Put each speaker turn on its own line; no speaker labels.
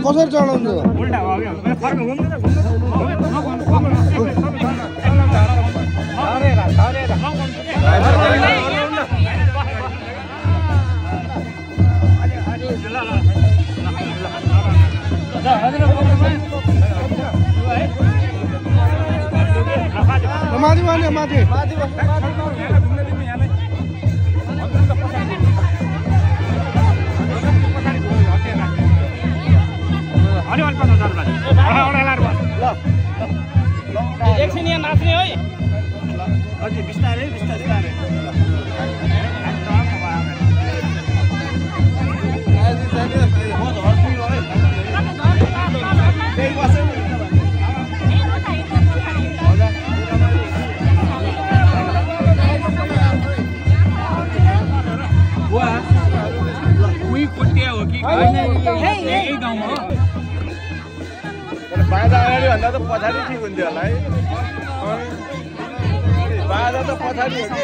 कसरी चढाउँछ माथि भने माथि
एकछिन यहाँ नाच्ने है अझै बिस्तारै बिस्तारै
बाजा अगाडि भन्दा त पछाडि ठिक हुन्थ्यो होला है बाजा त पछाडि हो कि